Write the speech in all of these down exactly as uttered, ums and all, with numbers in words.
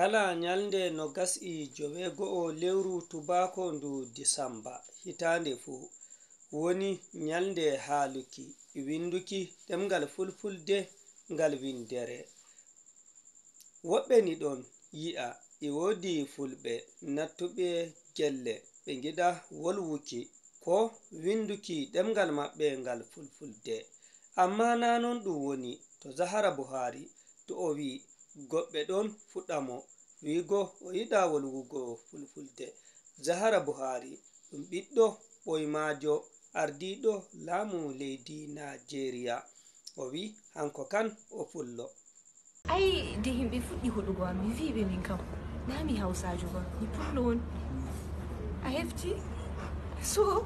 Kala ñalnde nogas e joweego'o lewru tubaako ndu Disamba hitaande fuu, woni ñalnde haaluki, winnduki ɗemngal Fulfulde ngal winndere. Woɓɓe ni ɗon yi'a e woodi Fulɓe nattuɓe gelle, ɓe ngiɗa wolwuki ko winnduki ɗemngal maɓɓe ngal Fulfulde. Ammaa naa non ɗum woni to Zahara Buhari, to o wi'i goɗɓe ɗon fuɗɗa mo wi'go o yiɗaa wolwugo Fulfulde. Zahara Buhari ɗum ɓiɗɗo ɓoymaajo ardiiɗo laamu leydi Naajeeriya. O wi'i hanko kan o Pullo. Ai, de himɓe fuɗɗi huɗugo am, mi vi'i ɓe min kam, naa mi Hawsaajo ba, mi Pullo on. A hefti? So,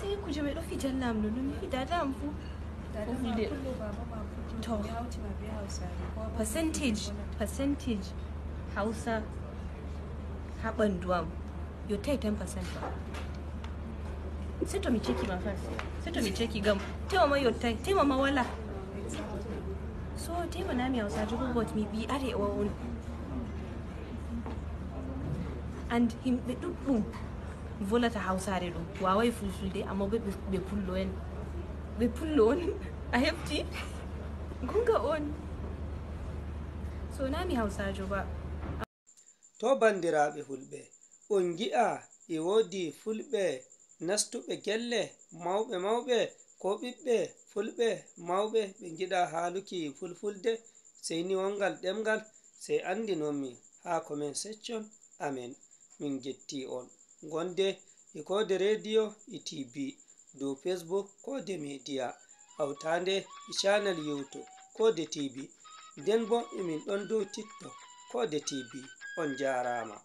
sey kuuje ɓe ɗo fijalla am ɗo, no mi wi'i daada am fuu. O wi'i de, to, percentage, percentage Hawsa haa ɓanndu am yottay ten percent ba. Seto mi ceki ma fas, seto mi ceki ngam teema ma yottay, teema ma walaa. So teema naa mi Hawsaajo ba, but mi ɓii Arewa on. And himɓe ɗuɗɗum volata Hawsaare ɗo, waaway Fulfulde, ammaa ɓe, ɓe, ɓe Pullo en. Ɓe Pullo on, a hefti? Goonga on. So naa mi Hawsaajo ba. To banndiraaɓe Fulɓe, on ngi'aa e woodi Fulɓe nastuɓe gelle mawɓe mawɓe, koo ɓiɓɓe Fulɓe mawɓe ɓe ngiɗaa haaluki Fulfulde, sey ni wonngal ɗemngal, sey anndinon min haa comment section amen. Min njettii on. Ngonde e Koode Rediyo e TV dow Facebook Koode Media, hawtaande e channel YouTube Koode TV. Nden boo emin ɗon dow TikTok Koode TV. On njaaraama.